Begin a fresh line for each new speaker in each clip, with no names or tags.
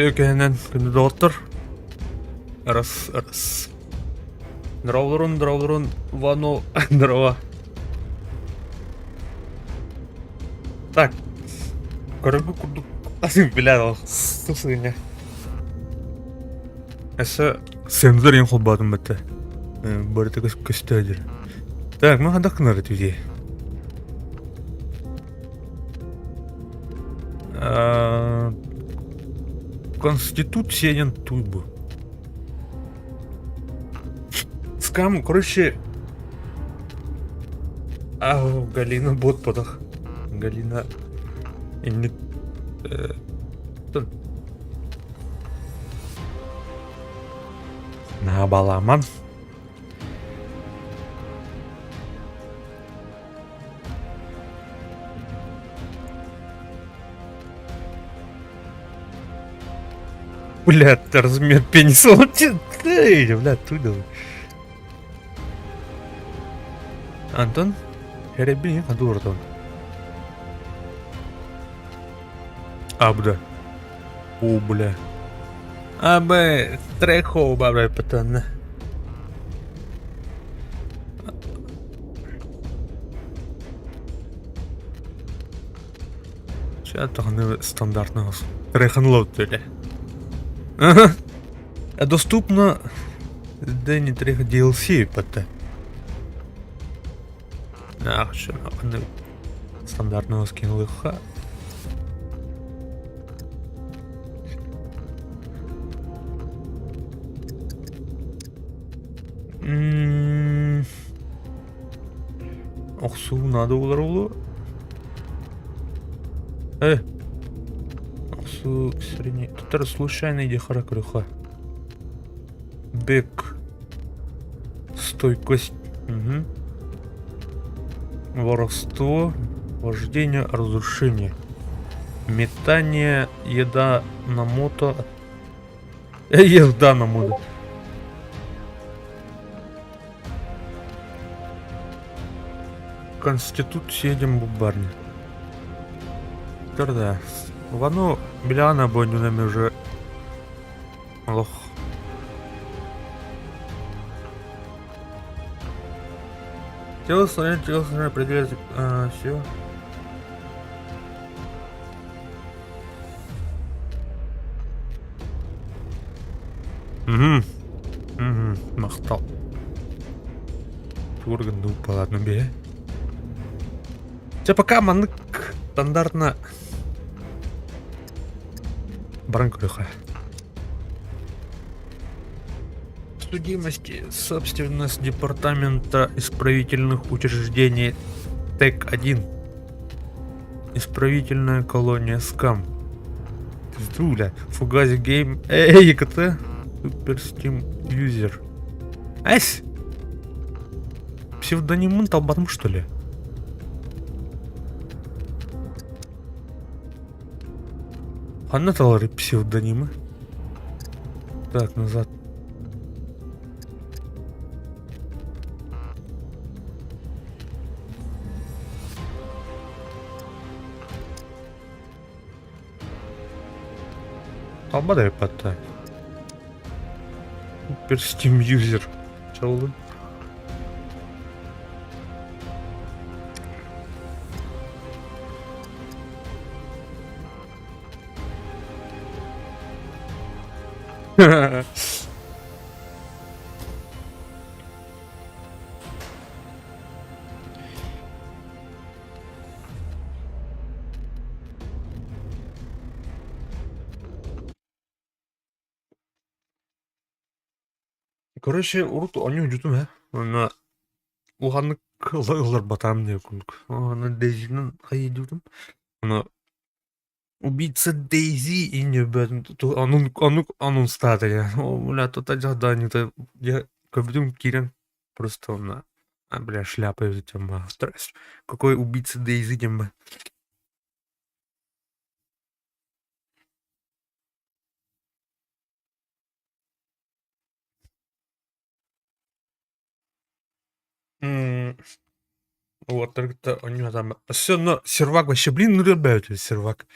Үтүө күнү доҕоттор. Раз, раз. Здравлорун, здравлорун, Вану, здорово. Так, көрөргө курдук бля, сысыня. Эссе сензор ең холбаатым бітті. Барыта көстө Так, ну хандак кынары түзе. Конституция диэн туй бу. Скам, короче... А, Галина бот потох. Галина... Инник... Наабаламан. Бля, размер пениса. Ты, бля, туда. Антон, Херебин Хадуртон. Абда. О, бля. Абе, трехо, бабра, патана. Чэ, даҕаны стандартный Треханлот төле. Доступно Дэнни Треха DLC ПТ. Ах, что стандартного скинули ха. Охсуу надо булар улу. Э. Охсуу средний. Тут случайно иди харакрюха. Бек. Стойкость. Угу. Воровство. Вождение, разрушение. Метание, еда на мото. Еда на мото. Конституция диэн бу барни. Да. Вану Беляна бойнунами уже олох. Тело тело определяет все. Угу. Угу. Махтал. Орган ладно бе. Чэ пока маннык стандартно баран көрүөххэ. Судимости собственность департамента исправительных учреждений ТЭК-1. Исправительная колония СКАМ. Пизду, бля. Фугази Гейм. Эй, ЕКТ. Супер Steam Юзер. Ась! Псевдонимын талбатым, что ли? Ханна талары псевдонимы? Так, назад. Талба да эппатта. Супер Steam User. Чалды. Короче, урут оонньуу дьутум ээ. Уонна улаханнык ылларбатаҕым диye курдук. Аны Дейзинэн хайыы диэбитим. Аны Убийца Дейзи и не онун оннук анонстаата я. О, бля, тут дьаһдаанньыта я көрбүтүм киирэн просто онно а, бля, шляпа тема. Какой убийца Дейзи диэн Вот, только онньуу Все, но сервак вообще, блин, ну ребята, сервак.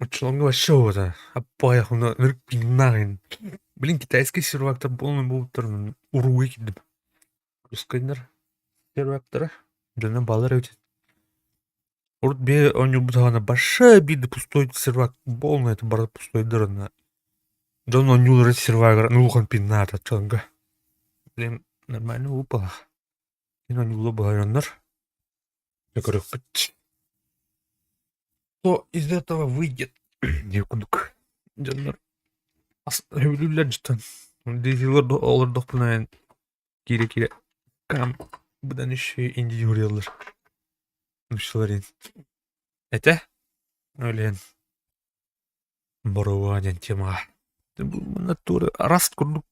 Оччолорго вообще это аппаях уна ынырык пиҥнаах Блин, китайский сервактар полный буолбуттар уругуй киирдим. Русскайдар сервактара дьоно баалар эбит. Урут бэйэ оонньуурбут саҕана большая обида пустой сервак полный это барыта пустойдар онно дьон оонньуулара сервагар улахан пиннаата оччолорго. Блин, нормально выпало. Мин оонньуулар быһаараннар дьэ көрүөхпүт. Что из этого выйдет диир курдук дьоннор сөбүлүүллэр дьиттэн дизеллэр олордохпуна киирэ-киирэ кам быдан еще инди уруйаллар нууччалар этэ ол иһин боруобуа диэн темаҕа манна туора Раст курдук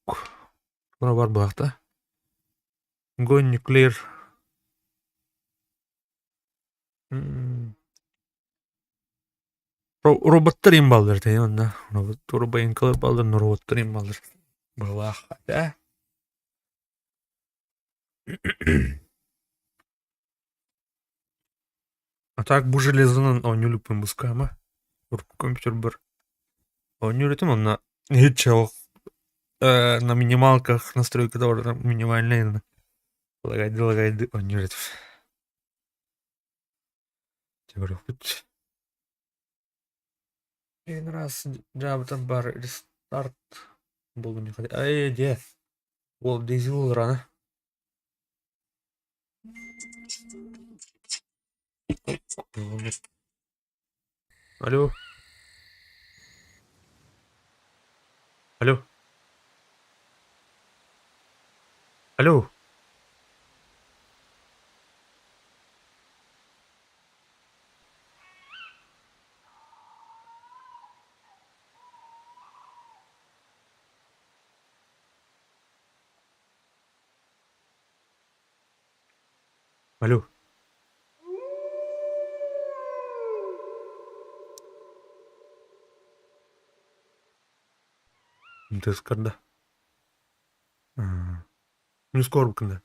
туора бар быһахта Go nuclear Роботтар им бааллар этэ онно робот робоинкалар бааллар но роботтар им бааллар быһалаах этэ А так бу железонан оонньуу иликпин бускаама урукку компьютербар оонньуур этим онно иһит на минималках настройкада барыта минимальный лагайды лагайды оонньуур этим Көрүөхпүт. Один раз дьаабытан баар рестарт буолбун Эй, дьэ, уол дизел рано. Алло. Алло. Алло. Алло. Дискорда. Ну скоро да.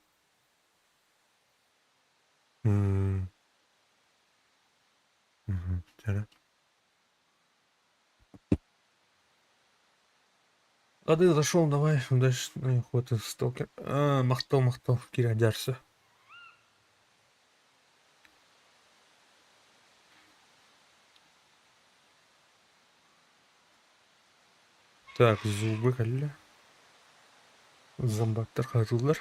А ты зашел, давай, дальше, ну, хватит сталкер. А, махтал, махтал, Киря дярсы. Так, зубы кэллэ. Зомбактар хаһытыллар.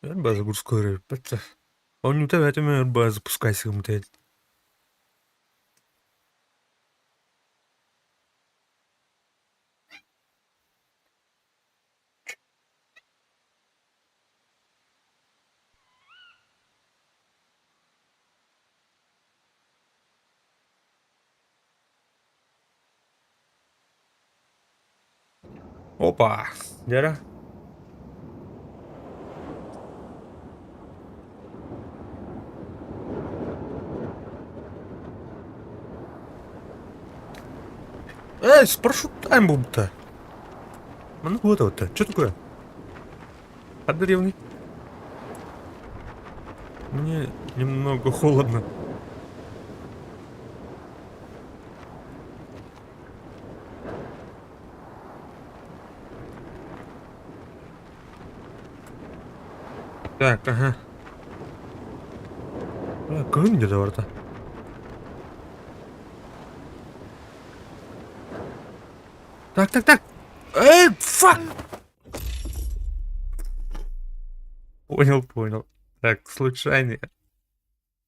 Өр загрузка өрөппөт. Оонньуута бэйэтим өр запускай сыгыммыт Опа! Дьэ Эй, с парашютом будто. Ну вот вот, что такое? Одаренный. Мне немного холодно. Так, ага. А, кыһын где барда? Так, так, так. Эй, fuck! Понял, понял. Так, случайный.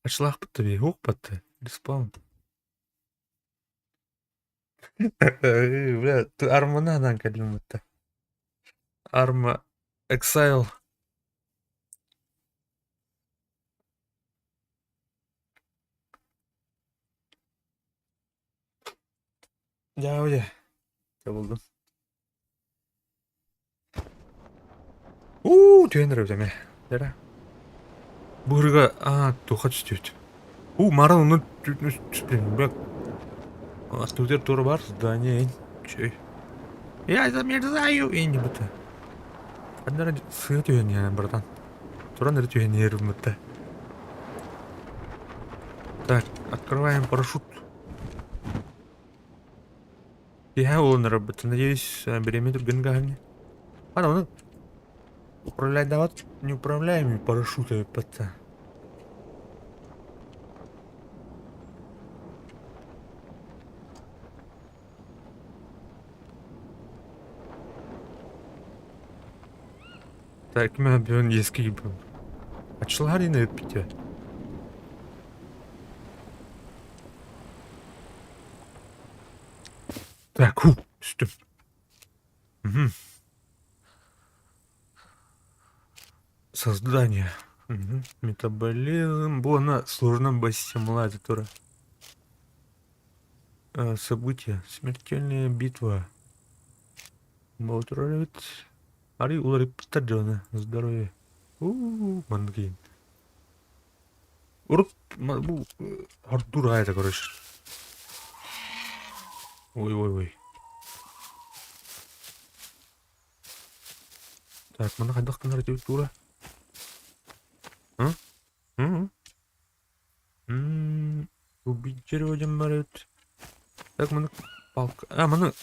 Ачлаах тебе, опа-ты, респаун. Бля, ты армананан кэллим это. Арма Exile. Дьэ, дьэ. Булдум. Уу, түһэн эрэ эмэ. Дьэ. Быырга аа туха түстүбүт. Уу, марын онно түспүн. Астыбытыгар туора баар здание чэй. Я замерзаю и не бута. Ханна сыа түһэн иһэн братан. Туран эрэ түһэн иһэрим да. Так, открываем парашют. Я он работает. Надеюсь, бириэмэ түргэн гаһани. А, ну, управлять дават неуправляемый парашют патта. Так, мен бүгүн иэскэ киирбиппин. Ачылаһар ини эппитэ. Так, ху, түстүм. Мгм. Создание. Мгм. Метаболизм. Бу она сложно бассимулятора. События. Смертельная битва. Болтур Арый уларыппыттар дьоно здоровье. У-у-у, маннык иһин. Урут бу ордуур аайы короче. Ой-ой-ой. Так, маны хайдах гынар этибит дура? А? М? М, Убить дерево диэн баар эбит. Так, маны палка... А, маны...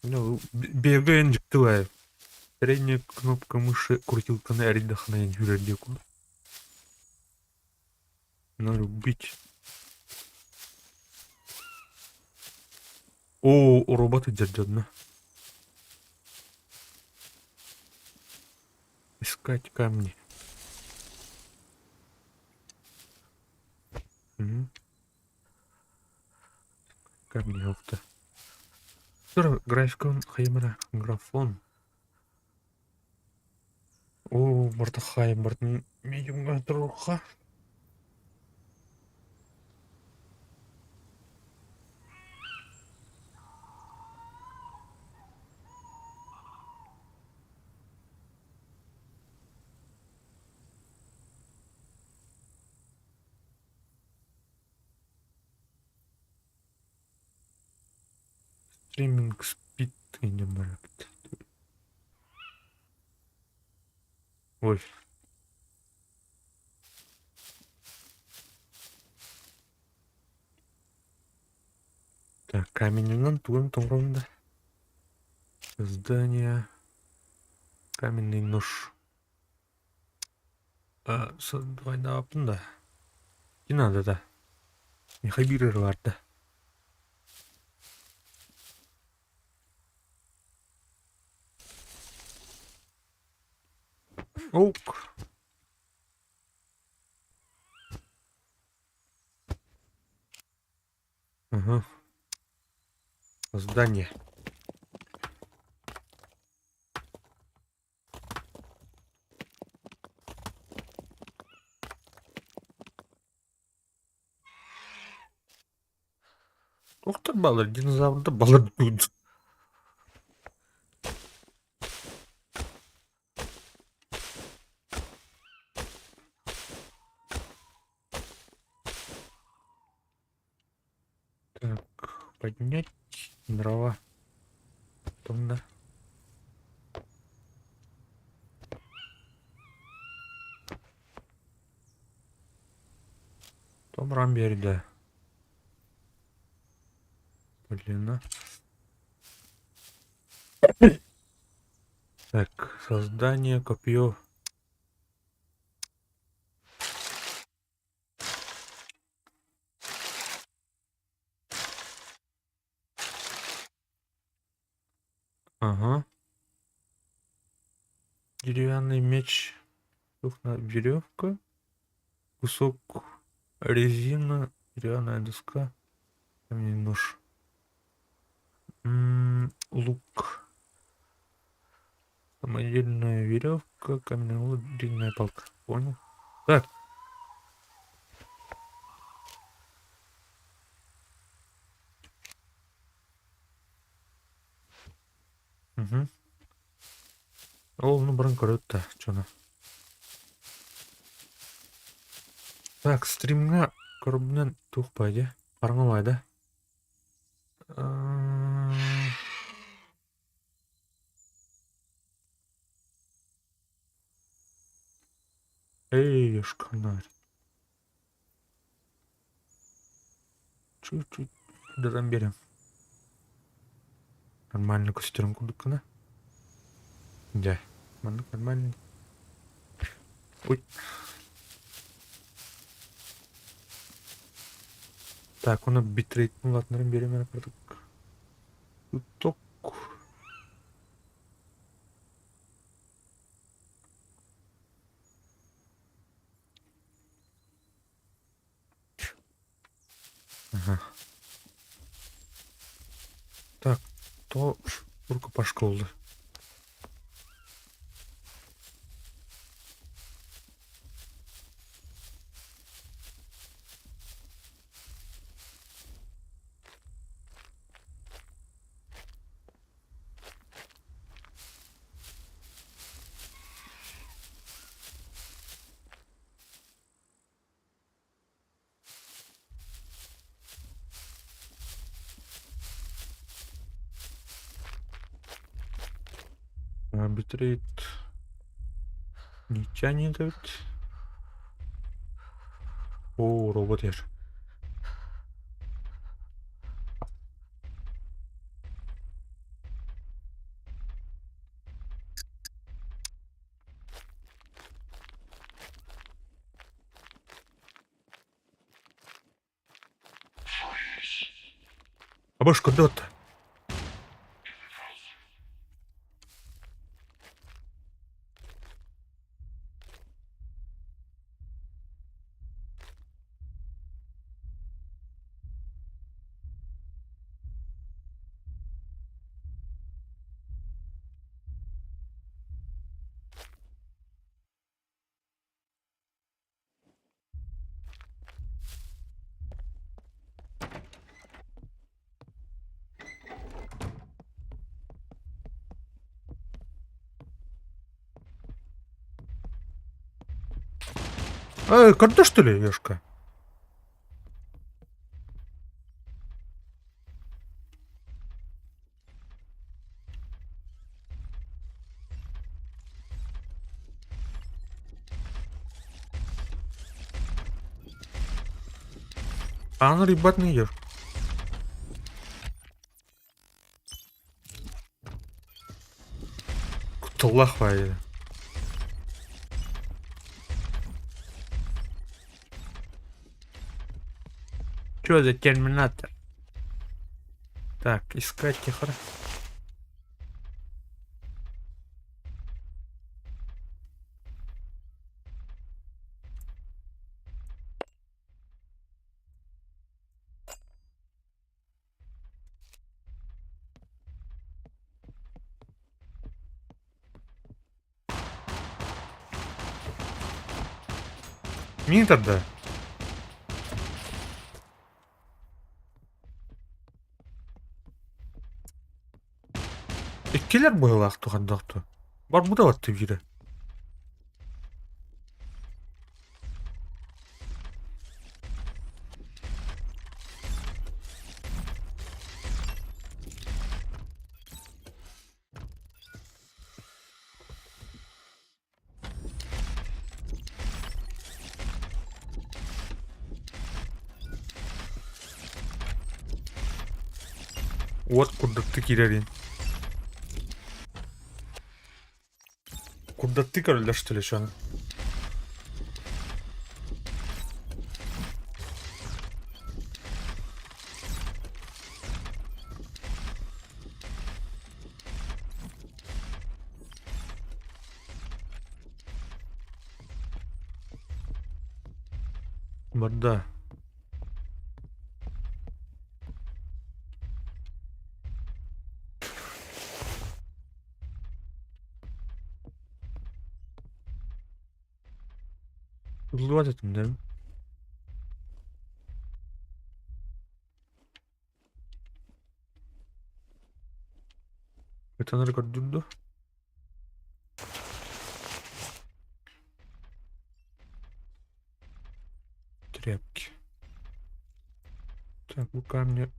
Ну, бегаен дьиктилээ. Передняя кнопка мыши крутилканы эрийдэххинэ үүрэр диэки курдук. Надо убить. О, роботы дьэрдьэннэ. Искать камни. Мгм. Камни ёпта. Графикон хайымара графон. Оо, Мордохай, бардын медиумҥа туруохха. Стриминг спид инньэ Ой. Так, каменынан тугун тоҥорон да. Здание. Каменный нож. А, двойнаабын да. Не надо да. Михабирер бар да. Оук. Ага. Здание. Туохтар бааллар динозаврдар балар дуу. Так, поднять дрова. Потом да. Том биэрдэ. Блин, а. Так, создание, копье. Ага. Деревянный меч. Веревка. Кусок резина. Деревянная доска. Каменный нож. Лук. Самодельная веревка, каменный лук, длинная палка. Понял. Так. Угу. Ол ну баран көрөт да чоно. Так, стримҥа көрбүнэн туох баайдьа? Хараҥа баайда. Ёшканаар. Чуть-чуть датан биэрэм. Нормально көстөрүн курдук гына. Дьэ, маннык нормально. Ой. Так, оны битрейттин улаатыннаран биэрэм эрэ курдук. Ток. Ага. Так, то рукопашка буолла. Битрейт не тянет эбит. Оо, робот иһэр. Абаш көрдөт. Эй, көрдө что ли, Ёшка? Аны ребят не идешь. Кутталлаах баайы. Чё за терминатор? Так, искать тихо. Мин тогда. Иккилэр быһыылаах тухардахту. Барбыта батты биирэ. Уот курдаттыы киирэрин. Курдаттыы көрөллөр что ли шаны? Барда. Ыллыбат этим да? Ытанары көрдүм дуо? Тряпки. Так, бу камни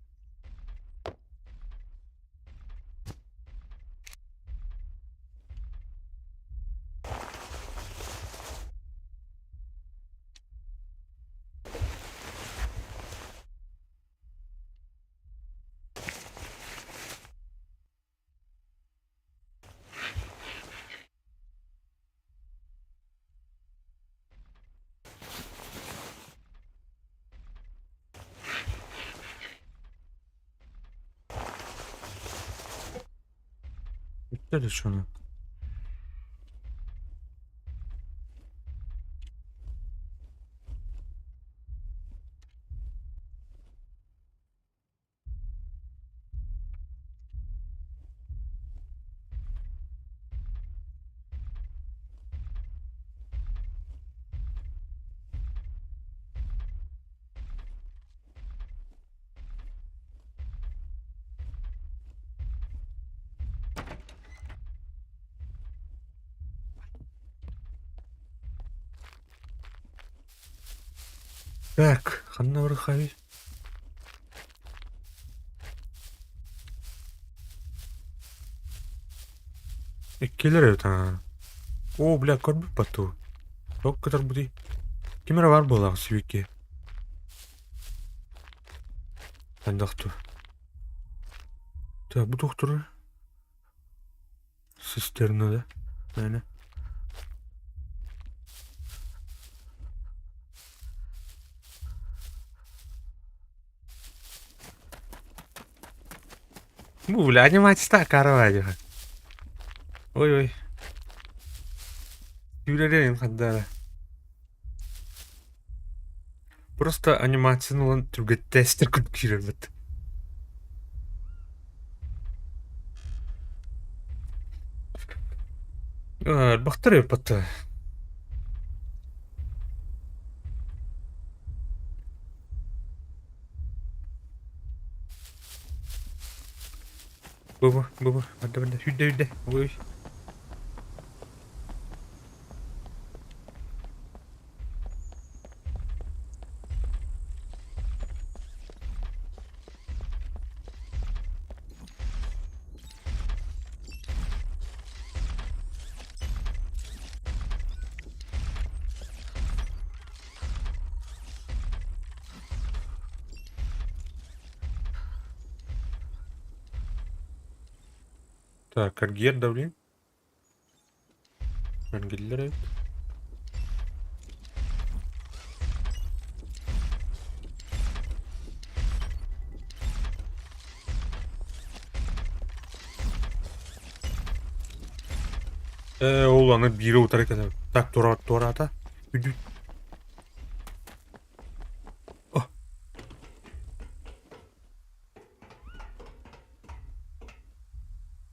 Дьэ Так, ханна барыаххай? Иккилэр эбит аа. Оо, бля, көрбүт батуу. Туох кытарбытый? Ким эрэ баар буолаах сибики. Хайдах дуу? Так, бу туох турар? Цистерна да? Мээнэ. Бу, бля, анимация каравадиха. Ой-ой. Сүүрэрин хандара. Просто анимацияны ылан түргэттэстэр курдук киирэрбит. Элбэхтэр эбит Бу бу бу барда барда сүүрдэ сүүрдэ ой. Так, эргийэр да блин? Эргиллэр эбит. Ээ, ол аны биири утары кэлэр. Так, туора туораата. Үдү. О.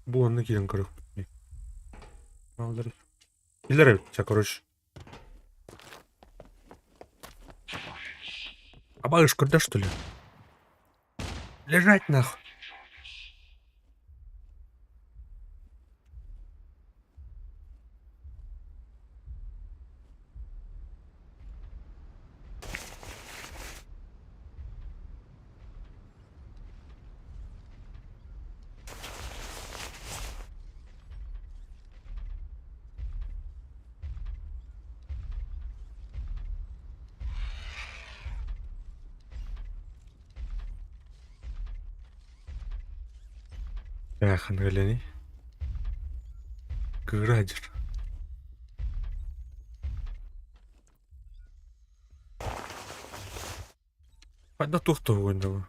Бу онно киирэн көрүөхпүт. Аллар. Киллэр эбит, чэ, короче. Абаҕыш көрдө, что ли? Лежать нахуй. Ыарахан үлэни кыыра сылдьар. Хайдах туох туһугун дьолу?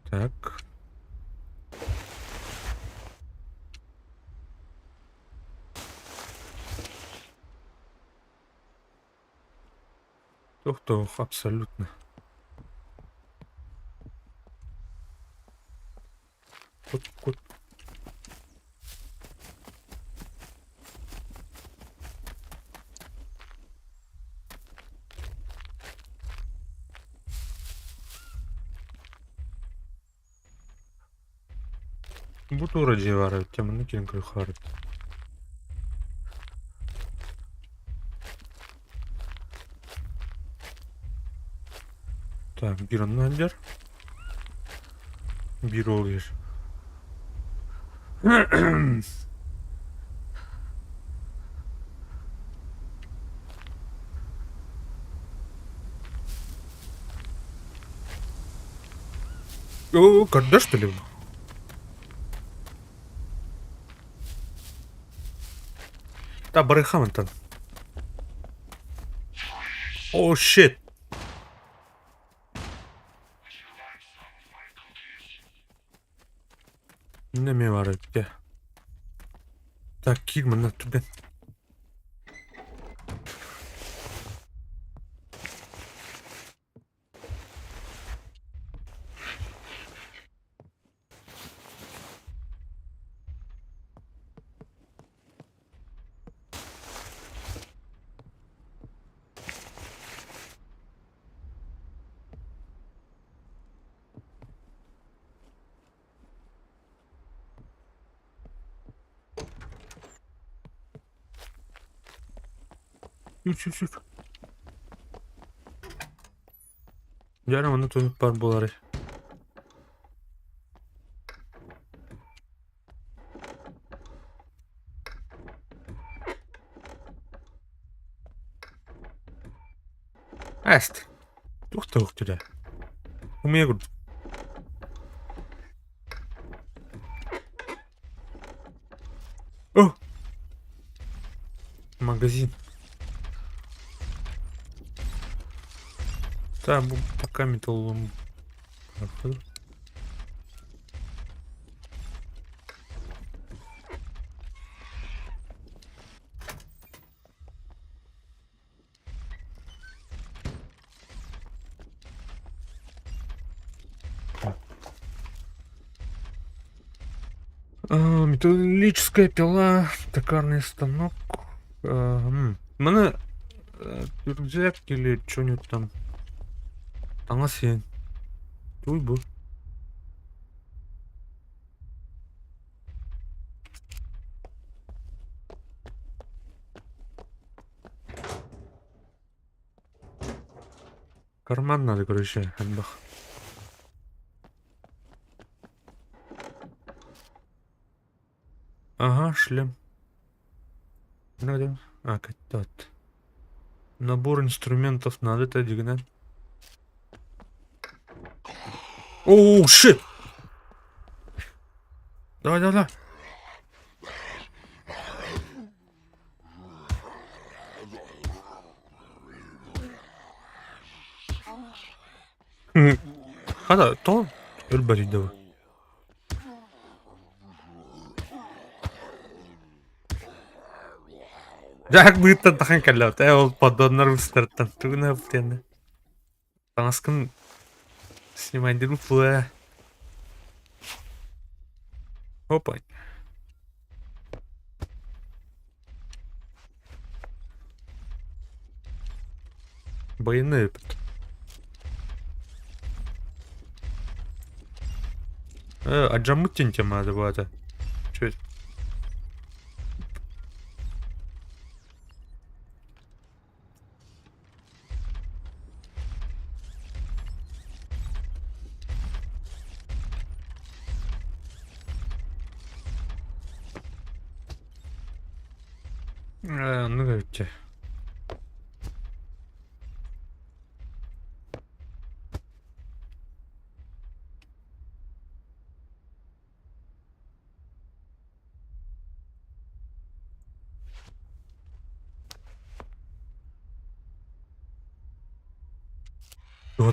Так. Туох-туох абсолютно. Кут кут. Бу туора дьиэ баар эбит дьэ манна киирэн көрүөххэ баар эбит. Так, биир онно сылдьар. Биир уол иһэр. Оо, көрдө что ли? Да, барыха мантан. Oh shit! Мин эмиэ баар эбит Так, киир манна түргэн. Сүр сүр сүр. Дьэ эрэ манна туох баар буоларый? Эст. Туох да суох дьэ. Умуйа курдук. О! Магазин. Так, бу пока металлолом. Металлическая пила, токарный станок. Маны рюкзак или что-нибудь там. Таҥас сиэн. Туй бу. Карман надо, короче, элбэх. Ага, шлем. Надо. А, каттат. Набор инструментов надо, это дигнен. Оу, shit! Давай, давай, давай. Хата, тоҕо өлбөтүйдэ бу? Дьаак быыттан тахан кэллэбит ээ ол поддоннар быстарыттан тугун диэннэ таҥаскын снимайдыгын флэ Опа. Военный опыт. Алдьаммыт диэн тема баата. Чё Оннук эбит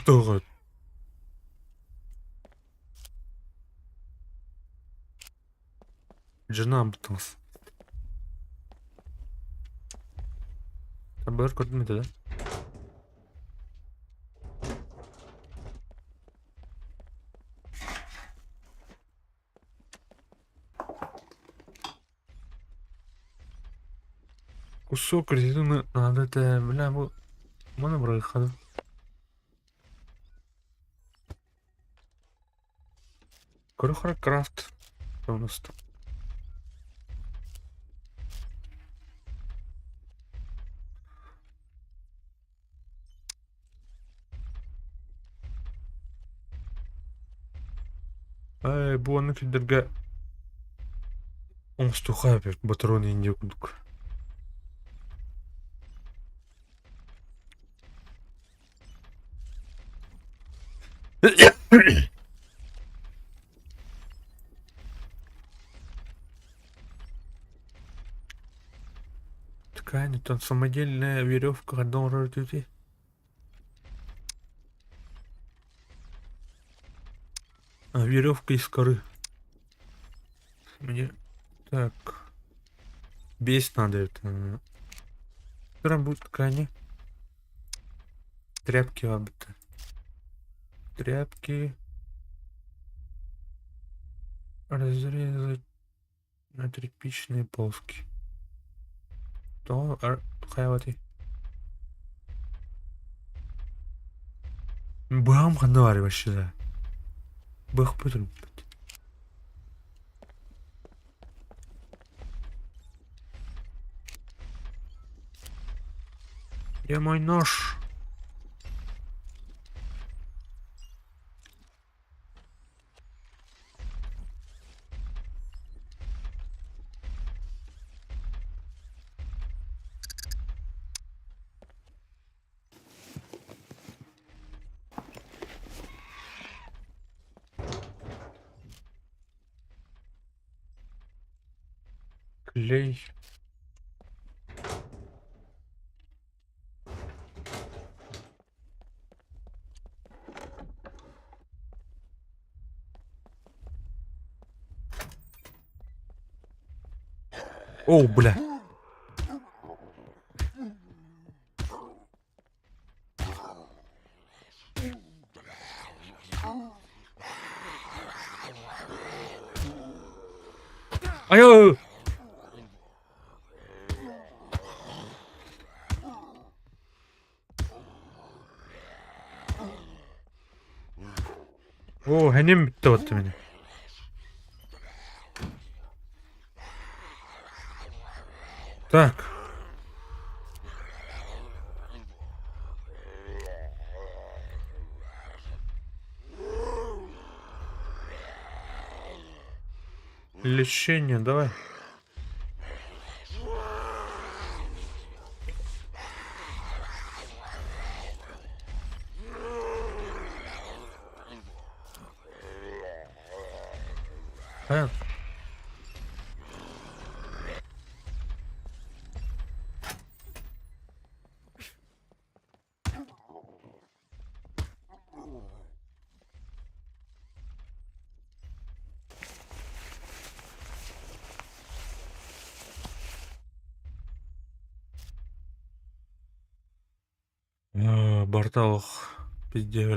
Туох Дьоно ааммыттаҥас. Быар көрдүм этэ да? Кусок резины надо это, бля, бу маны быраххадым. Крафт у нас там? Ээ, бу оннук сирдэргэ оҥостуохха эбит ботуруон индия курдук. Ткань, там самодельная веревка, дорого. Веревка из коры. Мне так. Бесить надо это. Которая будет ткани. Тряпки лабыта. Тряпки. Разрезать на тряпичные полоски. То хайвати. Бам ханна вообще да. Бах Где мой нож? Клей. О, бля. Айо! О, хэним бүттэ батта мени. Так. Лечение, давай. А. Барыта олох пиздец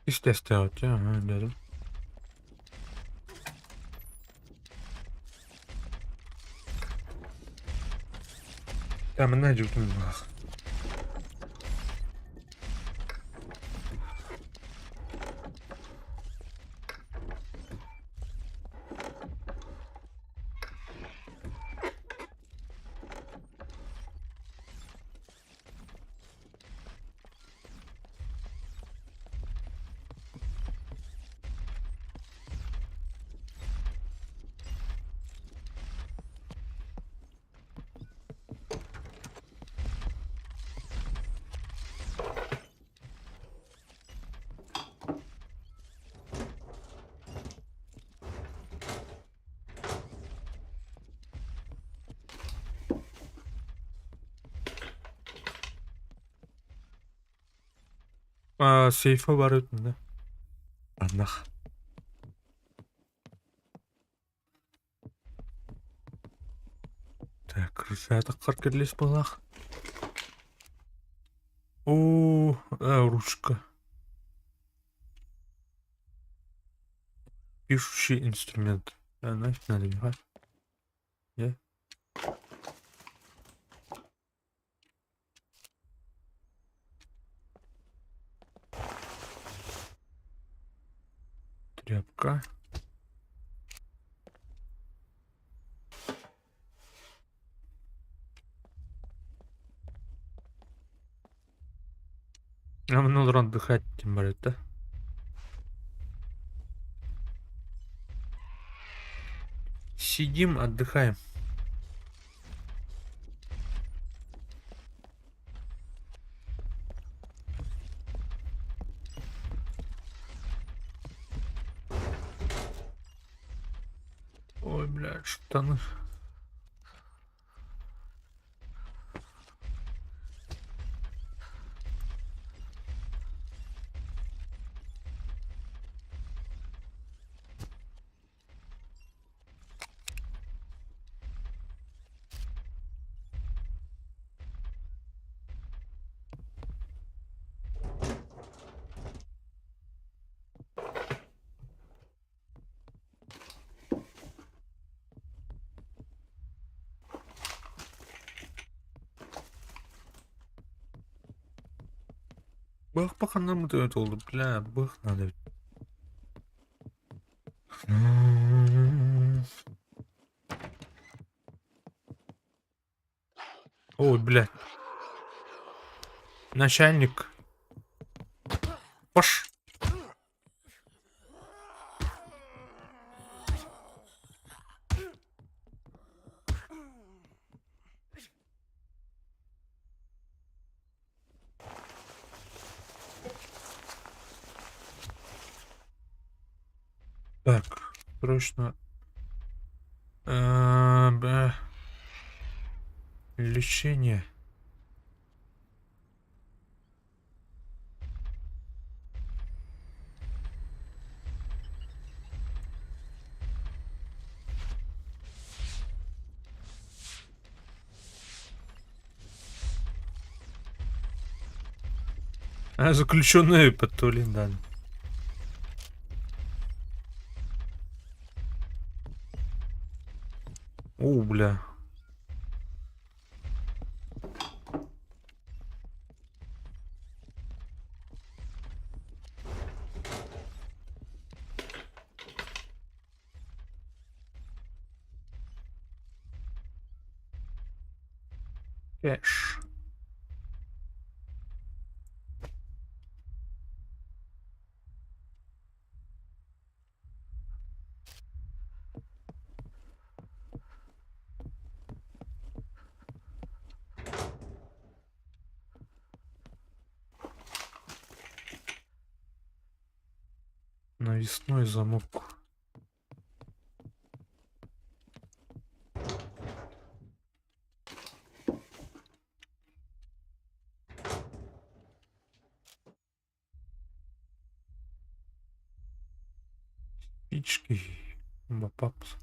Ис тэстээх дедим. Манна дьутун Сейфа бар өтүндө. Аннах. Так, рычаг кирлес булах. О, ручка. Пишущий инструмент. А, нафиг надо, не Я? Тряпка. Нам надо отдыхать, тем более, да? Сидим, отдыхаем. Ой, блядь, штаны. Бах баханнаммыт эбит ол, бля, бых надо эбит. Ой, блядь. Начальник. Пош. Так, срочно. Б. Лечение. А, заключенные потулин, да. О, бля. Кэш. Навесной замок. Спички. Бапапс.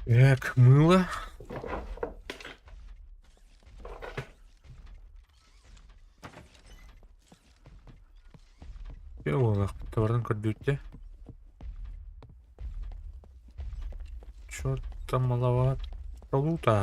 Так, мыло. Буолуохпут көрдүүттэ. Чё-то маловато лута.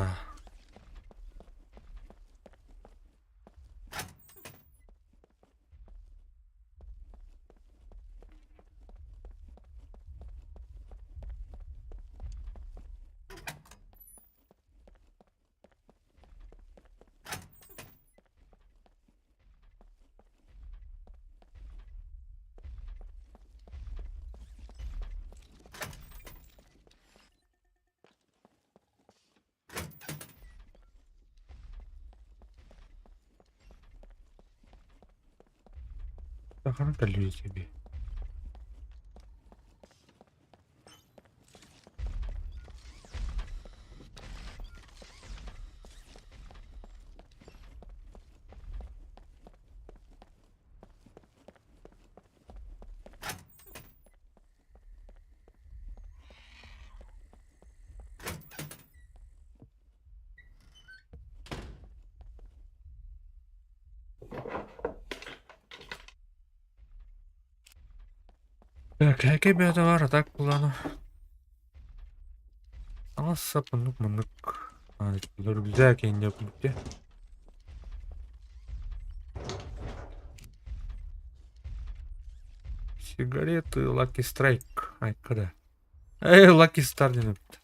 Сахарный тебе. Так, эки бэйэтэ баар, а так плана. Таҥас-сап оннук-маннык рюкзак инньэ курдук Сигареты Lucky Strike. Ай, когда? Эй, Lucky Star диэн эбит.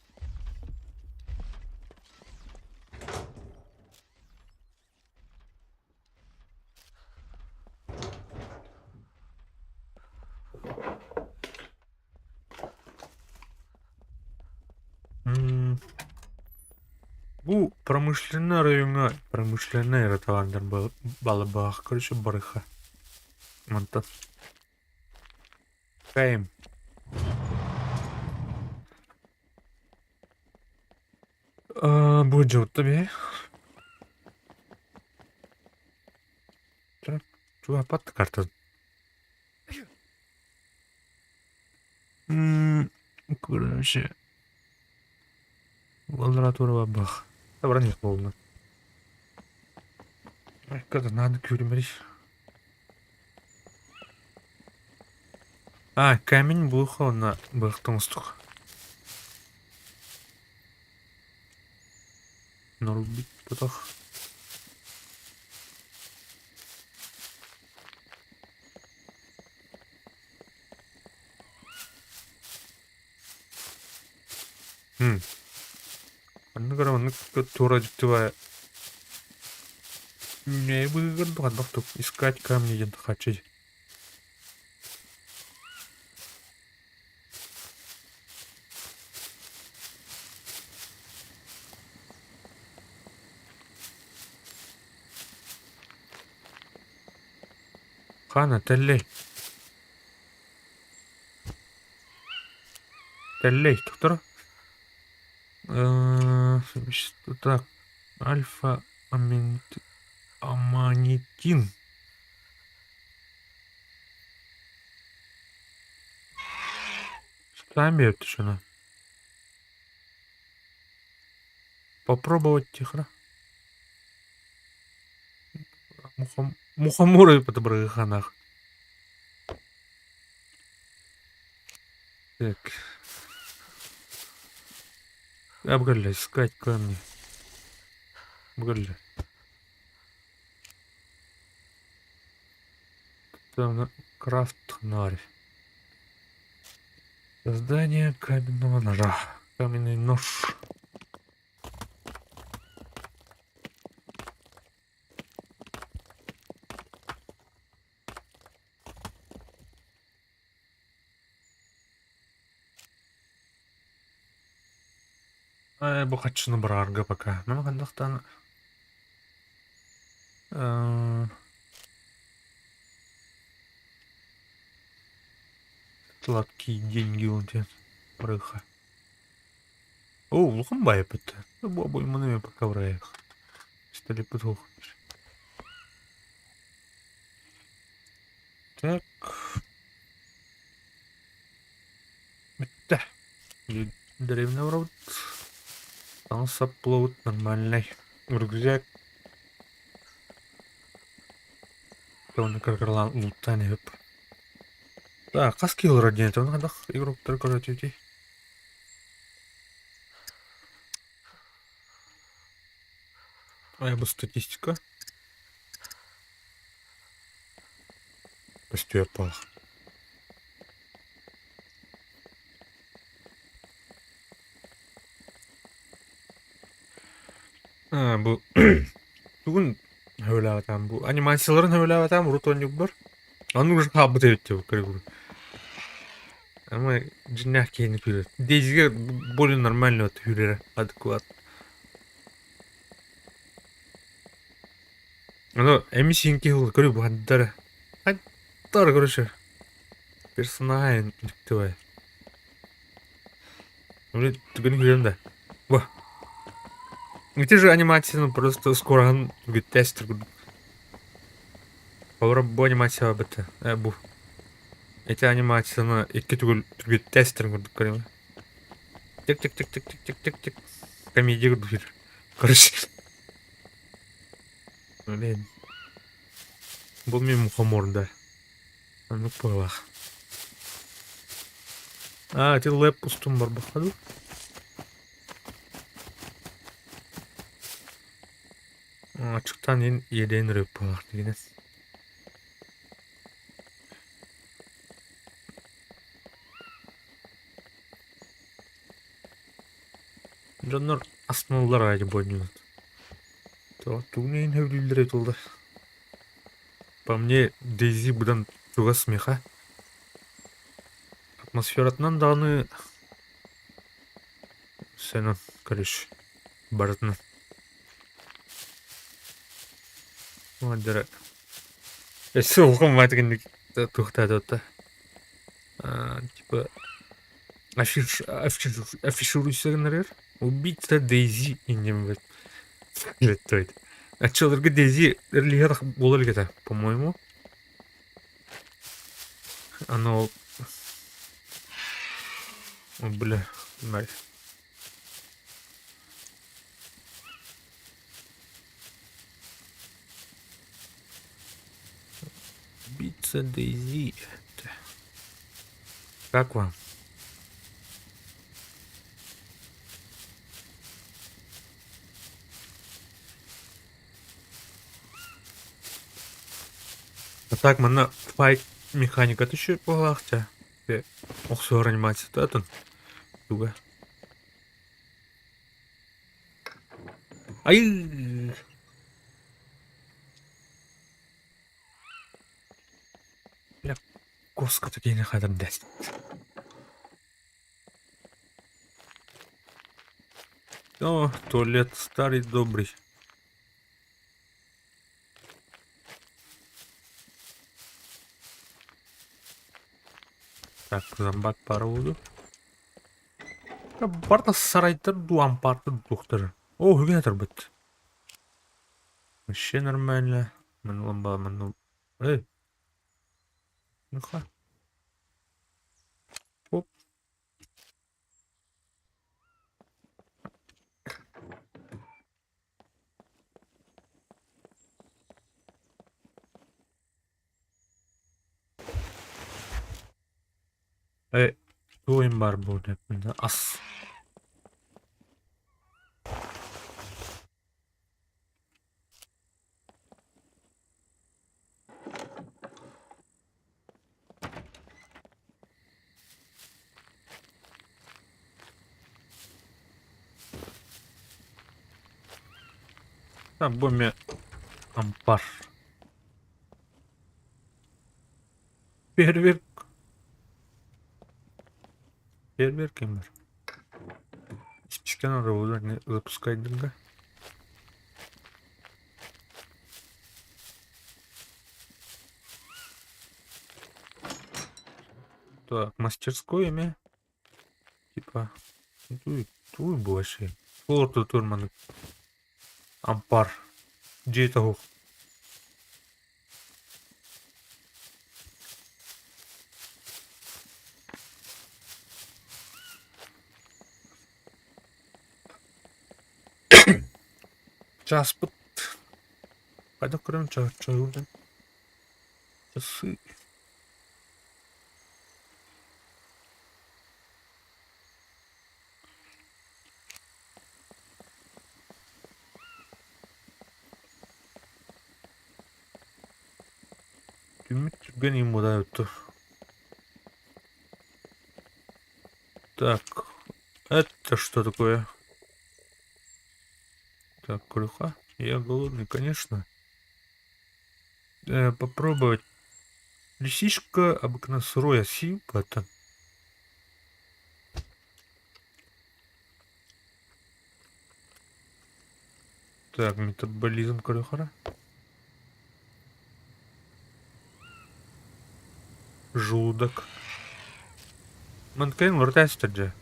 Бу промышленнай оройуоҥҥа промышленнай эрэ талааннар балыбаах, короче, барыха. Мантан. Фейм. Бу дьылта бээ. Чугаппат карта. Короче, лаборатория бах. Добра не полно. Когда надо күрмериш. А, камень булха на бахтонстух. Нарубить потох. Оннук эрэ оннук туора дьиктибэ үүнээйи быыһыгар хайдах искать камни диэн хаччы. Хана тэллэй. Тэллэй доктор. Так, альфа аманитин. Сами это Попробовать тихо. Мухоморы подобрыханах. Так. Абгалля, искать камни. Абгалля. Там крафт нарь. Создание каменного ножа. Каменный нож. Бу хаччыны быраарга пока. Мама хандахтан сладкие деньги он тебе барыха. О, улахан баайбыт. Бу обойманы пока враях. Стали потох. Так. Бүттэ. Деревня барабыт. Таҥас-сап булабыт нормальнай. Рюкзак. Уонна кыргырлаан лууттаан иһип. Так, хас киһи олорор диэн этэ хайдах игроктары көрөтүтүй? Ай, бу статистика. Көстүөр буолах. А, бу тугун хөбүлээбэтээм бу анимацияларын хөбүлээбэтээм урут оонньуурбар. Ону уже хаалбыт эбит деп көрүгүн. Ама дьиҥнээх киһини күүрэр. Дейзигэ более нормально вот күүрэрэ адекват. Ону эмис иҥки көрү бу хандар. Хандар короче. Персонаж диктивай. Блин, түгэни көрөм да. Во. Ити же анимацияны просто скороһын түгүттэстир курдук. Олор бу анимация быта. Бу. Ити анимацияны икки түгүл түгүттэстир курдук көрөм. Тик тик тик тик тик тик тик тик. Комедия курдук. Короче. Блин. Бу мин мухомор да. Оннук быһыылаах. А, ити лэп устун барбакка дуу? Ачыктаан иһин иэдэйэн эрэ буоллах дигинэ. Дьоннор астыналлар аайы буонньунан. Тугун иһин сөбүлүүллэрэ буолла? По мне, Дейзи быдан чугас миэхэ. Атмосфератынан даҕаны сэнэн, короче, барытынан. Дьэ өссө улахан маатыгыннык туохтаата типа афишируйся гыннарыгар убийца Дейзи иннем блядь Оччолорго Дейзи религиятах буола илик этэ, по-моему. Оно бля, нафиг. Убийца Дейзи. Как вам? А так манна файт механиката еще буолаахча. Охсуһар анимацията атын. Туга. Ай! Бля, коска киһини хатар дэс. О, туалет старый добрый. Так, зомбак пара буду. Барта сарайдар дуу, ампаартар дуохтар. О, үгэн атарбыт. Вообще нормально. Маны маны. Эй. Ну-ка. Оп. Э, туох баар буолуо ас. Так, бу эмиэ ампаар. Фейерверк. Фейерверк ким бар? Спичка надо было не запускать друга. Так, мастерской эмиэ. Типа, туй, туй больше. Флор турманы. Ампар. Дьиэ тоһук. Чааспыт хайдах көрөн чаһыырдан часы Түммүт түргэн иммудаайыттар. Так, это что такое? Так, крюха. Я голодный, конечно. Попробовать. Лисичка обыкновенно сырое симпата. Так, метаболизм крюхара. Желудок. Манкайн вертайстер дьэ.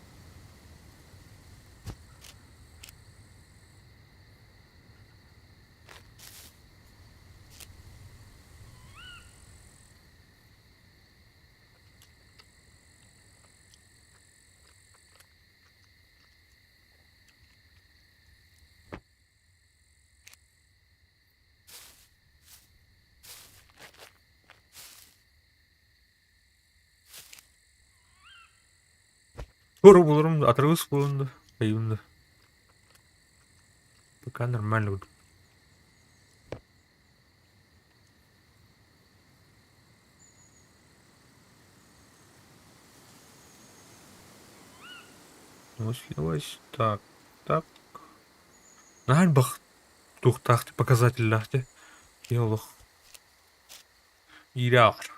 Скоро буларым да, отрывыс буолан да, айым да. Пока нормально будет. Ось, так, так. Наһаа элбэх туохтаах показателлээх дии. Киһи олох иирэ-ааҕар.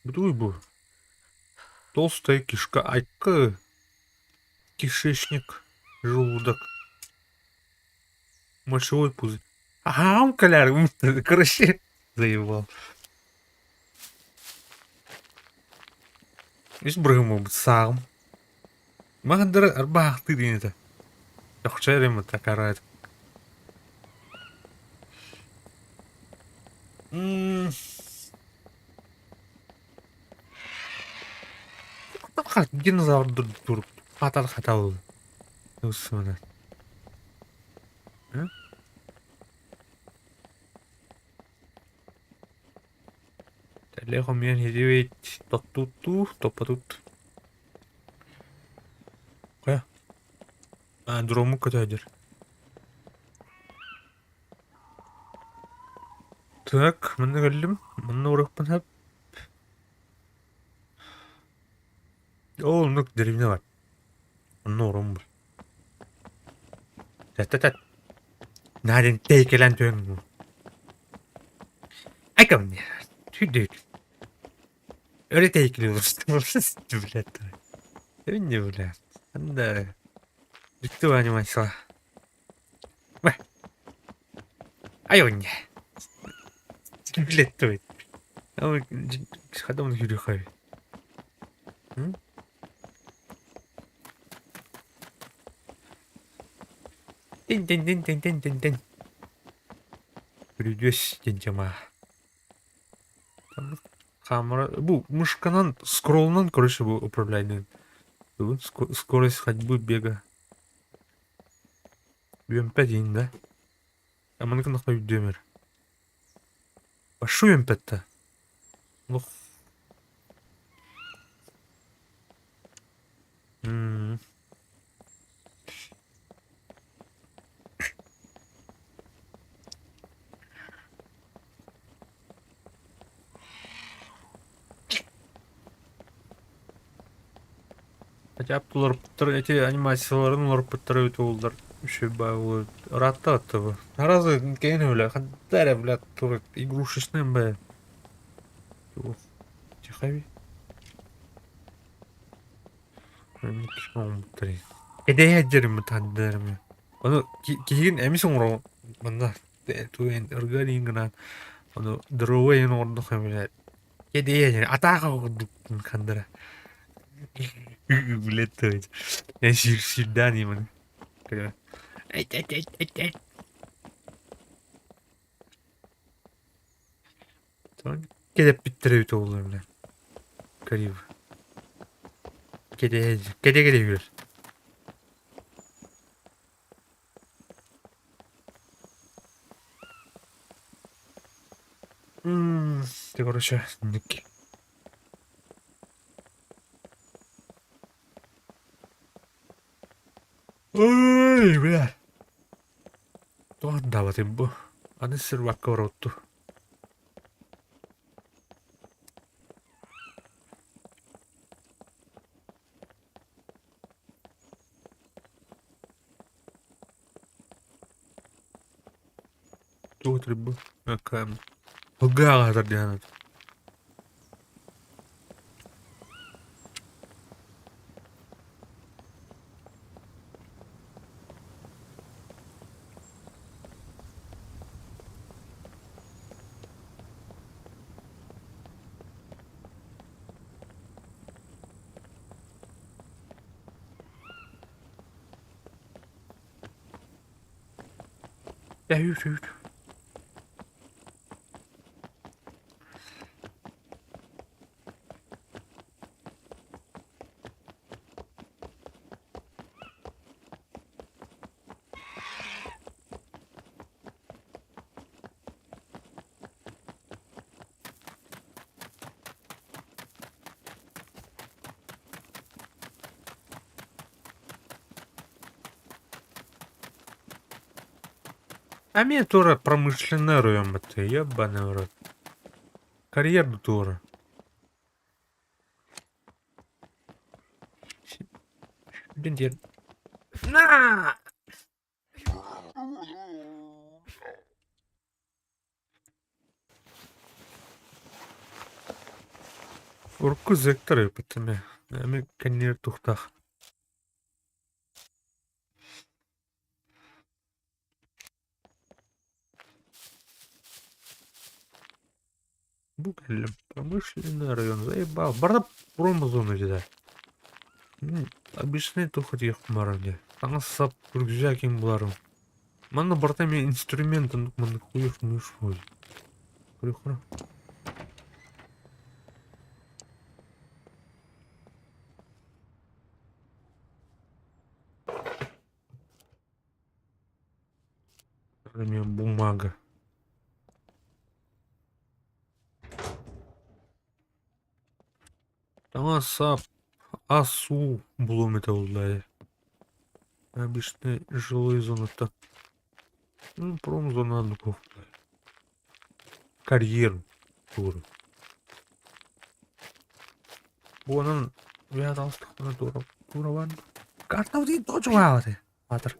Бутуй бу. Толстая кишка айкы. Кишечник, желудок. Мочевой пузырь. Ага, каляр, короче, заебал. Үс бырыһым сааҕым. Маһандара арбаахтыы диэн этэ. Чохчо эрэ такарает. Динозавр туруп хатар хатал. Усмана. Телехом мен хедивит тоттутту топпатут. Хайа? А, дрому көтөдүр. Так, манна кэллим. Манна урукпун хап. Ол оннук деревня бар. Онно орон бар. Тет-тет. Нарин тейкелен түһэн Ай ко мне. Түдүт. Өрө тэйкили блядь. Не блядь. Анда. Бүттү анимация. Айонне. Блядь, той. Хадам хүрүхэй. Тин-тин-тин-тин-тин-тин-тин. Үрүдүөс диэн дьама. Камера бу мышканан скроллунан короче бу управляйный. Скорость ходьбы бега. Үөмпэ диин да. Аманы кынахта үрдүөмөр. Башу үөмпэтта. Лох. Хотя уларыппыттар эти анимацияларын уларыппыттар эбит уоллар үчүгэй баҕайы ыраатта бу. Аразы кэҥин бля ханна эрэ бля тур игрушечный бля тихо Эдэйэ дьэрим тандырым. Ону киһигин эмис оҥоро манна тугун ырга диин гынан ону дровой оҥордох бля кэдэйэ дьэр атаака курдук хандара Блядь, то есть. Я сирдаан именно. Кэдэппиттэрэ эбитэ буоллар бля. Кариб. Кэдэ кэдэ кэдэ үөр. Ты короче, ник. Ой, бля. Туох даабатым бу? Аны сырбакка баротту. Туох бу? Аккаам. Ылгааҕа сытар диэн Дьэ, үүт. Эмиэ туора промышленнай оройуоммут ебаный в рот. Карьер туора. Диэн На! Урукку зэктэр ыыппыттар ээ. Эмиэ кэннигэр туохтаах. Бу кэллим. Промышленный район. Заебал. Барда промзона дьэ. Обычный туох диэх барар дьэ. Таҥас-сап, рюкзак им буларым. Манна барыта эмиэ инструмент оннук маннык хуев муш Көрүөххэ. Эмиэ бумага. Таҥас-сап, ас-уу булуом этэ буолла Обычный жилой зоната. Ну, промзона оннук Карьер тууру. Бу онон үөһэ таҕыстахпына туора туора баран картабытын тоҕо чугаһаабатый аатыр.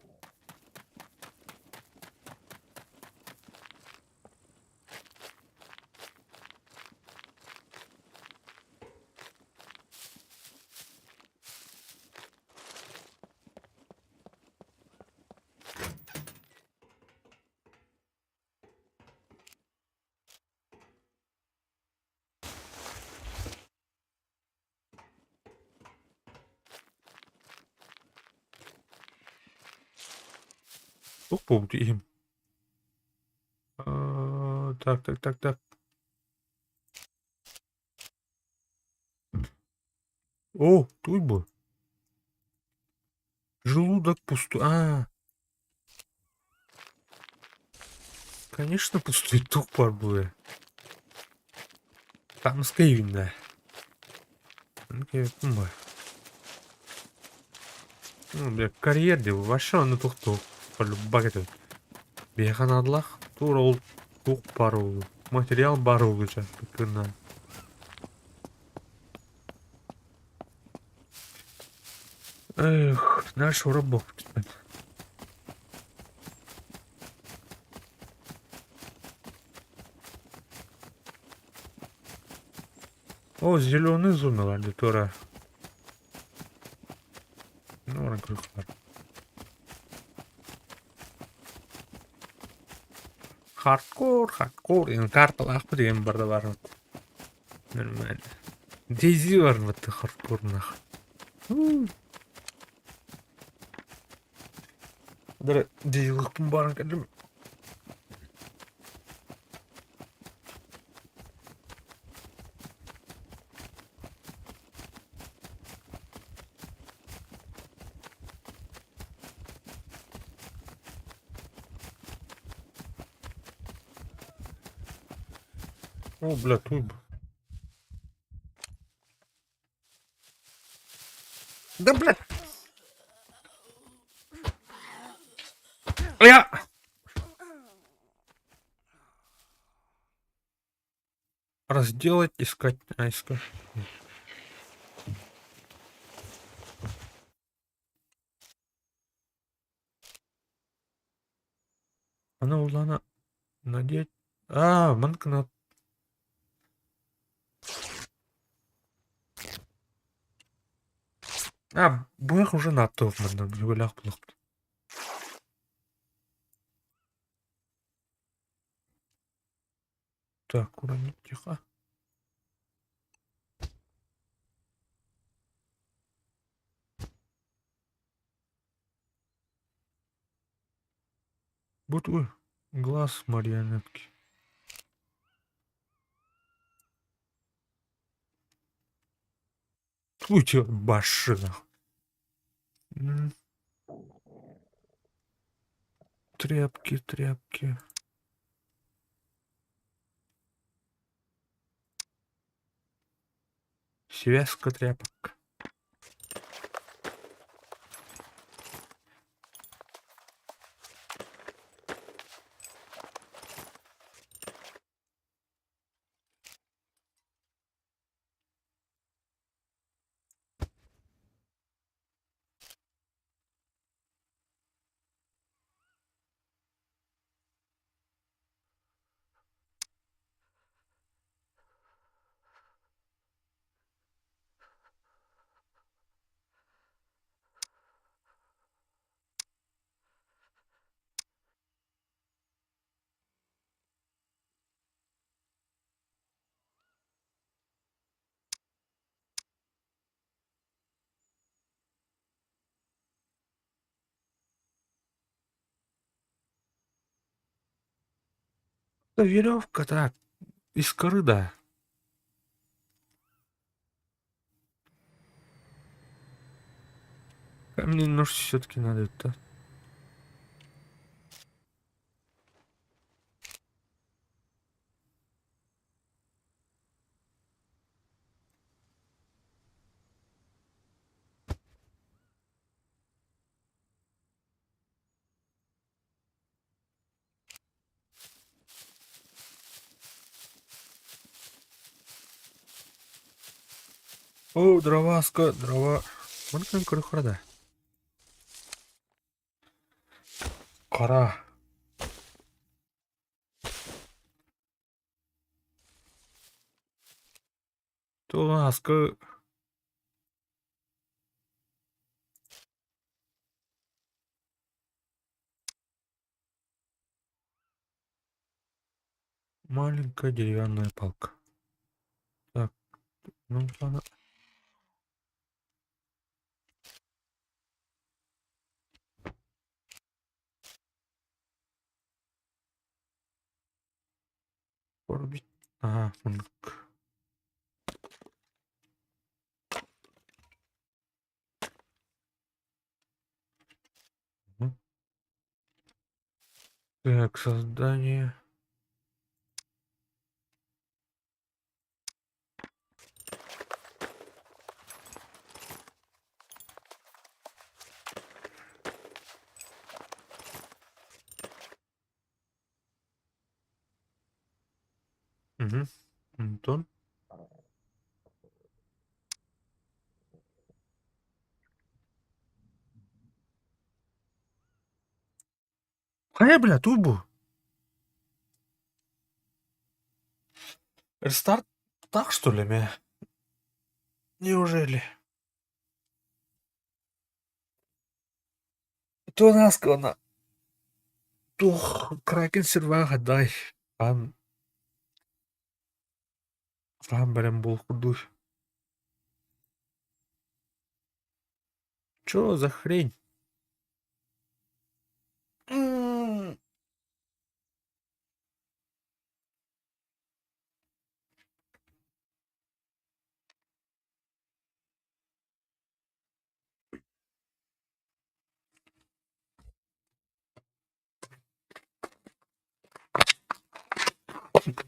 Туох буолбут иһим? Так, так, так, так. О, туй бу. Желудок пустой. А. Конечно, пустой туох баар буолуо. Таҥаска иһиннэ. Ну, бля, карьер диye вообще ону туох полюбак это. Биһиэхэ наадалаах туора ол туох баар ол материал баар ол гына. Эх, наш урок О, зеленый зоналар туора. Ну, бар. Хардкор, хардкор, диэн карталаахпыт диэн барда бар. Нормально. Дейзи бар вот хардкорнах. Дейзи баран кэллим. О, бля, тут. Да, бля! Я! Разделать, искать, а, искать. Она улана надеть. А, манкна. А, буях уже натов манна бүлэх булах. Так, уронить тихо. Вот ой, глаз марионетки. Твой тебе башина. Тряпки, тряпки. Связка тряпок. Да веревка так, из коры, да. Мне нож все-таки надо, да? О, дрова, дрова. Маныкын көрө да. Кара. Туоҕа Маленькая деревянная палка. Так, ну ладно. Порубить. Ага, муннук. Так, создание. Угу. Антон. Хайа, бля, туй бу? Рестарт так, что ли, ме? Неужели? Туонаскана туох Кракен серваҕа дай хаан хаан бэлэм буолуох Чё за хрень?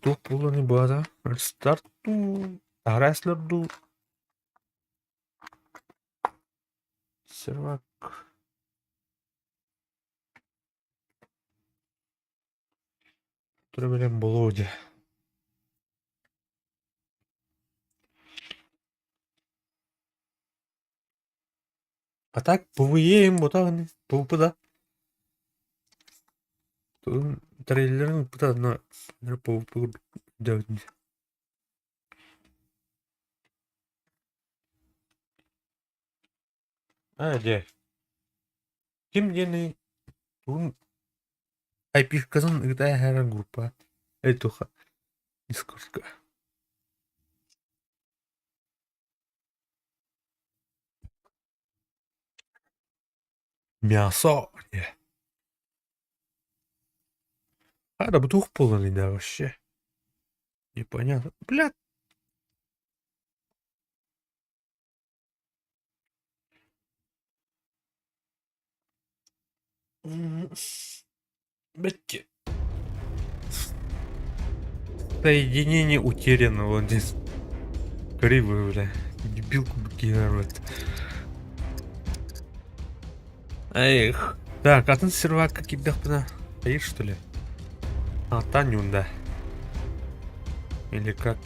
Туох буолан баата? Рестарт дуу, Рестлер дуу? Сервак. Тура бэлэм буолуо дии. А так PvE ботаҕын PvP да. Трейлерин ыппыта но PvP курдук А, дьэ. Ким диэний тугун айпишкатын ыыта эһэрэр группа туха Дискордка. Мясо не. А, да туох буолан да вообще. Непонятно. Бля. Бэт Соединение утеряно вот здесь. Кривые, бля. Дебил генерат. Эх. Так, атын сервакка киирдэхпинэ. Стоит, что ли? А, Танюнда. Или как?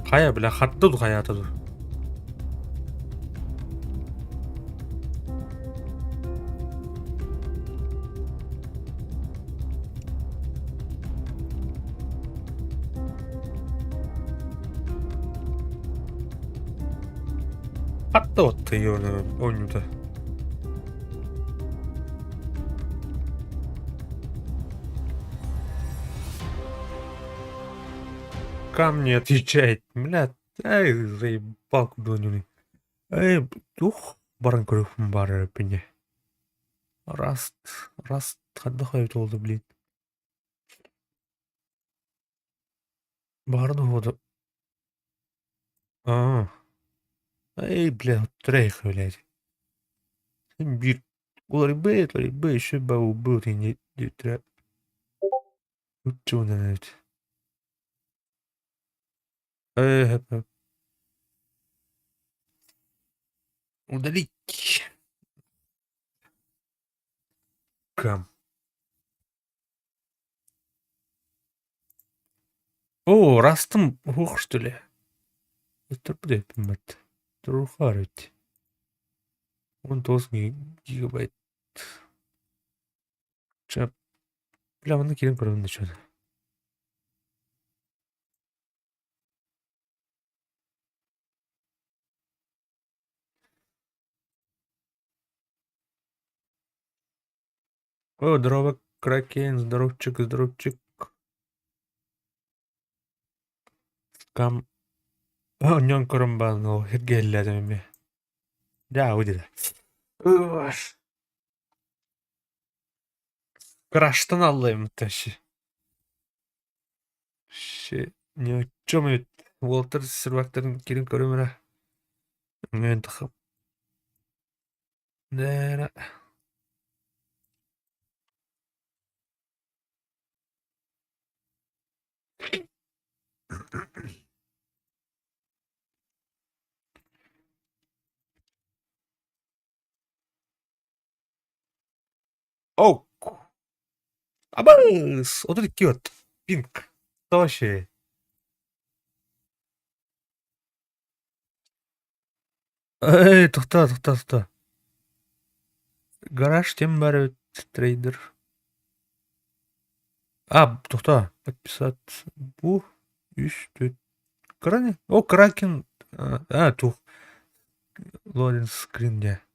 Хайа, бля, харда ду хайата ду. Хатта отты оонньуута. Камни отвечает. Бля, ай, заебал куда Эй, тух. Баран көрүөхпүн баар эбиппин дии. Rust, Rust хайдах эбит буолла блин. Баарын уһуоду. Аа. Эй, бля, трейх, блядь. Биир уларыйбыт, уларыйбыт, еще бу диэбиттэрэ. Уччуунан эбит. Э, Удалить. Кам. О, Rust-ым уһуох что ли? Өттөрбүт Турухаар эбит. 19 гигабайт. Чэ, бля, манна киирэн көрөбүн да чё. О, здорово, Кракен, здоровчик, здоровчик. Кам Онньон көрөн баран ол сиргэллээтим эмиэ. Дьаа диэтэ. Краштан аллайым вообще. Вообще ни о чем эбит. Уолаттар сервактарын киирэн көрүм эрэ. Ок! Абыс! 32 от. Пинг. Вообще. Эй, тохтоо, тохтоо, тохтоо. Гараж тем баар эбит, трейдер. А, тохтоо, подписаться. Бу, үс, түөрт. Крани? О, Кракен. А, тух. Лоренс скрин дьэ.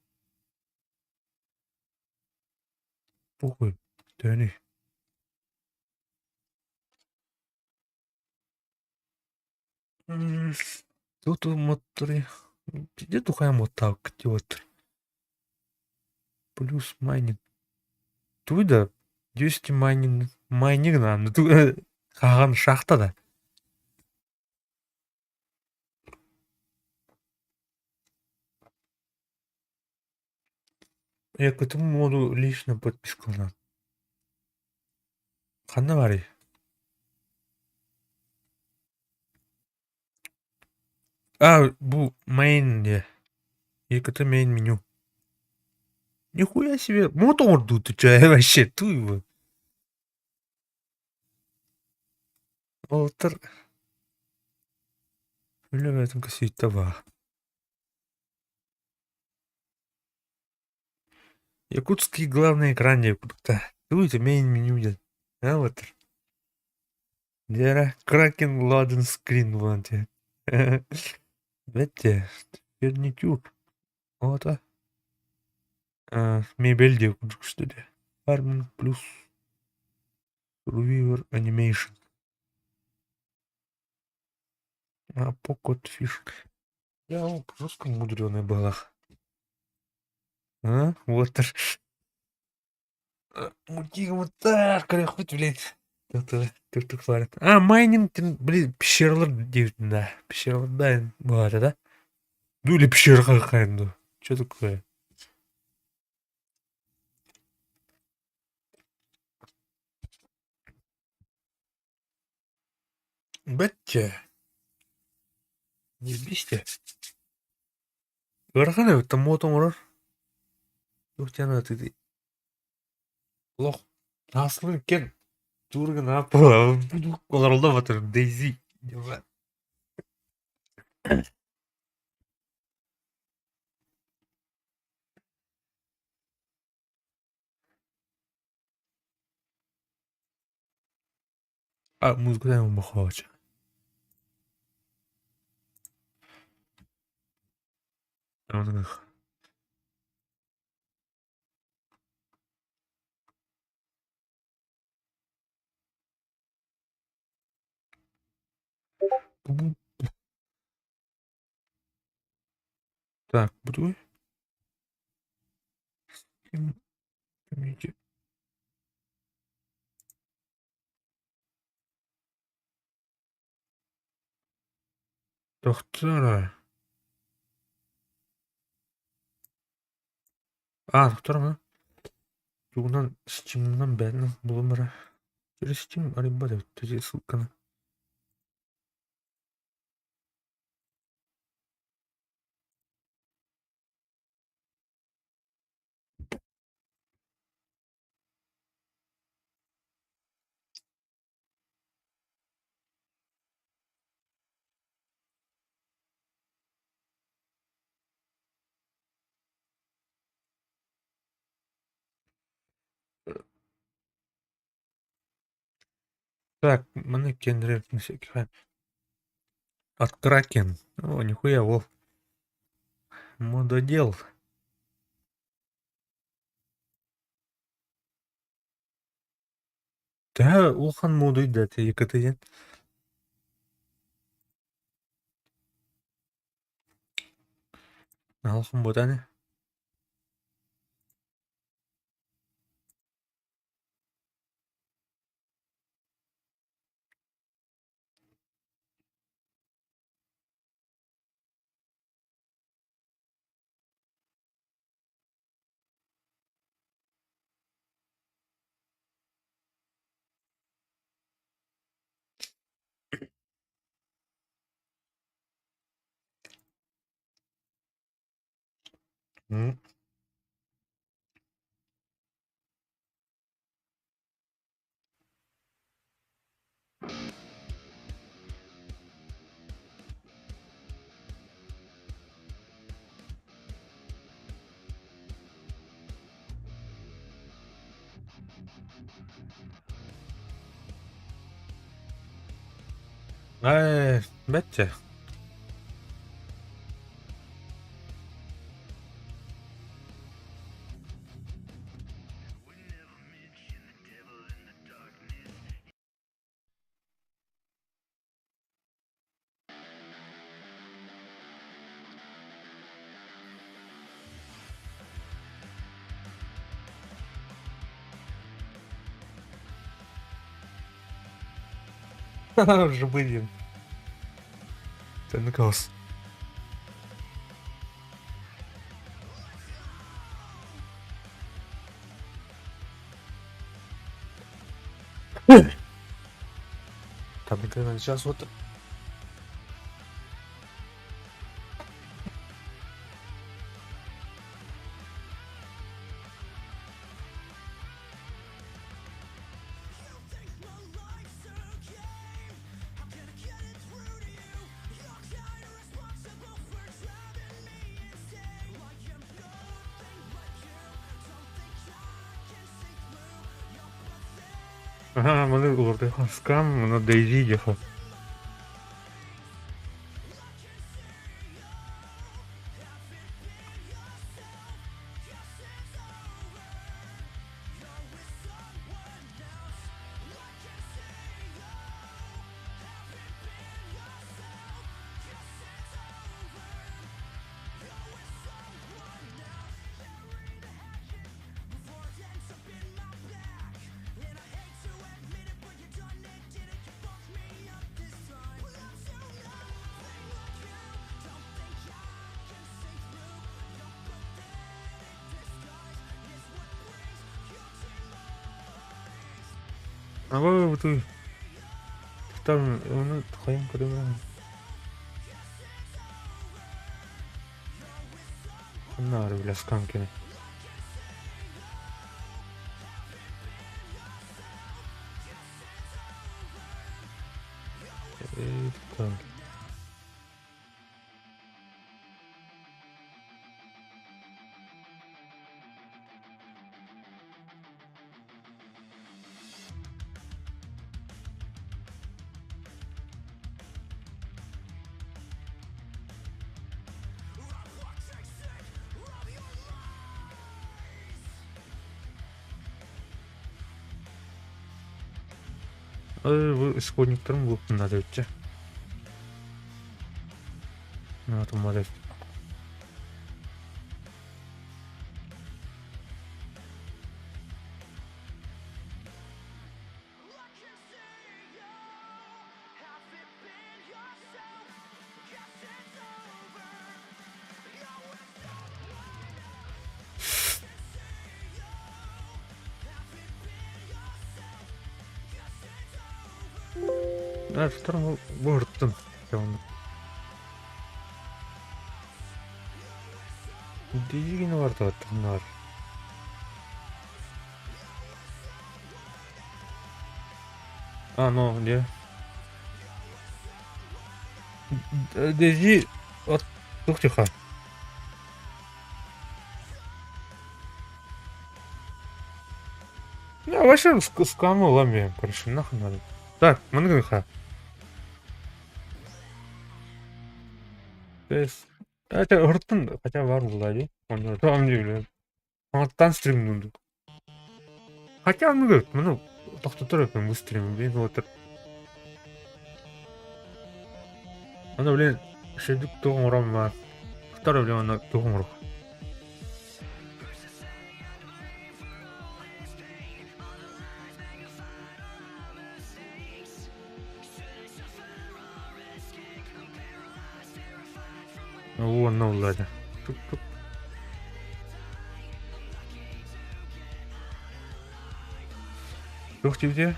Похуй, төһөнүй? Тут моторы. Где тухая моталка вот? Плюс майнинг. Туй да 200 майнинг майнинг надо. Хаҕан шахта да. Я к этому моду лично подписка Ханна баарый? А, бу main диэ. ЕКТ main меню. Нихуя себе. Мод оҥордуу чэ вообще туй Уолаттар үлэ бэйэтин косиитта баа. Якутский главный экран диэбит курдук Туй это main меню диэн. А вот. Дьэ Кракен loading screen буолан диэн. Бэттэ фурнитур. Ота. Мебель диэбит курдук что ли. Farming плюс Survivor Animation. А Pocket Fish. Я жестко мудреный была. А, вот. Мутик хоть, блядь. А, майнинг, блин, пещералар диэбитин да. Пещералар бывает, да? Ну или пещера какая ну. Что такое? Бэттэ. Не бисте. Ыарахан эбит муот оҥорор. Туох диэн аатый Олох сааскыбын иккиэн туурга олороллор батыр Дейзи А музыка бохоочу. Так, буду. Steam Community. Тохтоо. А, тохтоор ма. Тугунан Steam'ынан бэйэтинэн булан барар. Через Steam арыйбат эбит, ссылканы. Так, маны кендрер От Кракен. О, нихуя, вов. Мододел. Төһө улахан модуй да ЕКТ диэн? Улахан буотааны. М. Ээ, бэччэ. Жбылин. Тенкос. Там сейчас вот. Ага, маны уларытыахха Скам, уонна Дейзи диэххэ. А вы там оны хайын көрөмүн. Ханна бля Скам кини. Так. Бу исходниктарым булуп надо өтчө. Бу ырыттым. Дизигин бар. А, ну, где? Дези от тихо. Ну, вообще скаму ломим, короче, нахуй надо. Так, мангыха. То есть, это ырыттым, хотя бар булла Он там не билем. Аттан стрим нундук. Хотя, ну, ну, тохтотор өпөн бу стрим, блин, вот. Аны, блин, шедик тугун урам бар. Второй, блин, аны тугун урук. Уонна уллады. Тук-тук. Тух тебе?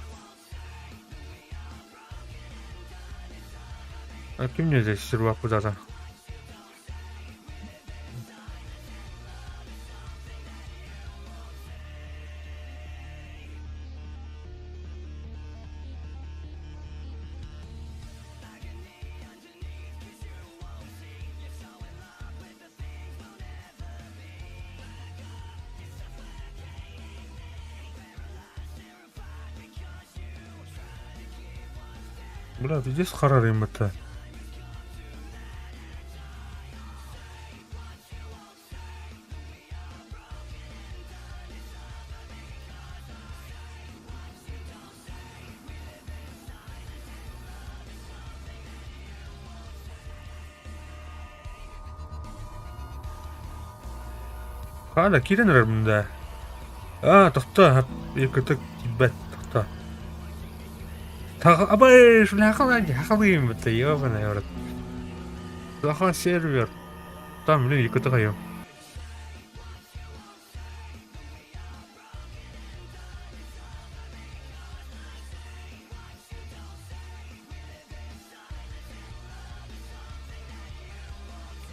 А кем мне здесь сервак куда-то? Бля, здесь харарым это. Халя, кирен эрэр А, тохто, якыты кибет, тохто. Абай, шуля хакалыйм это, ёбаный в рот. Саха сервер. Там, блин, якыты хайым.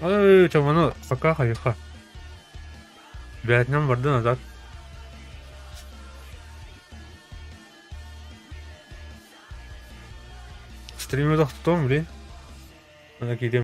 Ой, чаманы пока хайыха. Вьетнам барды назад. Стримы тохтотом, блин. Ана кидем.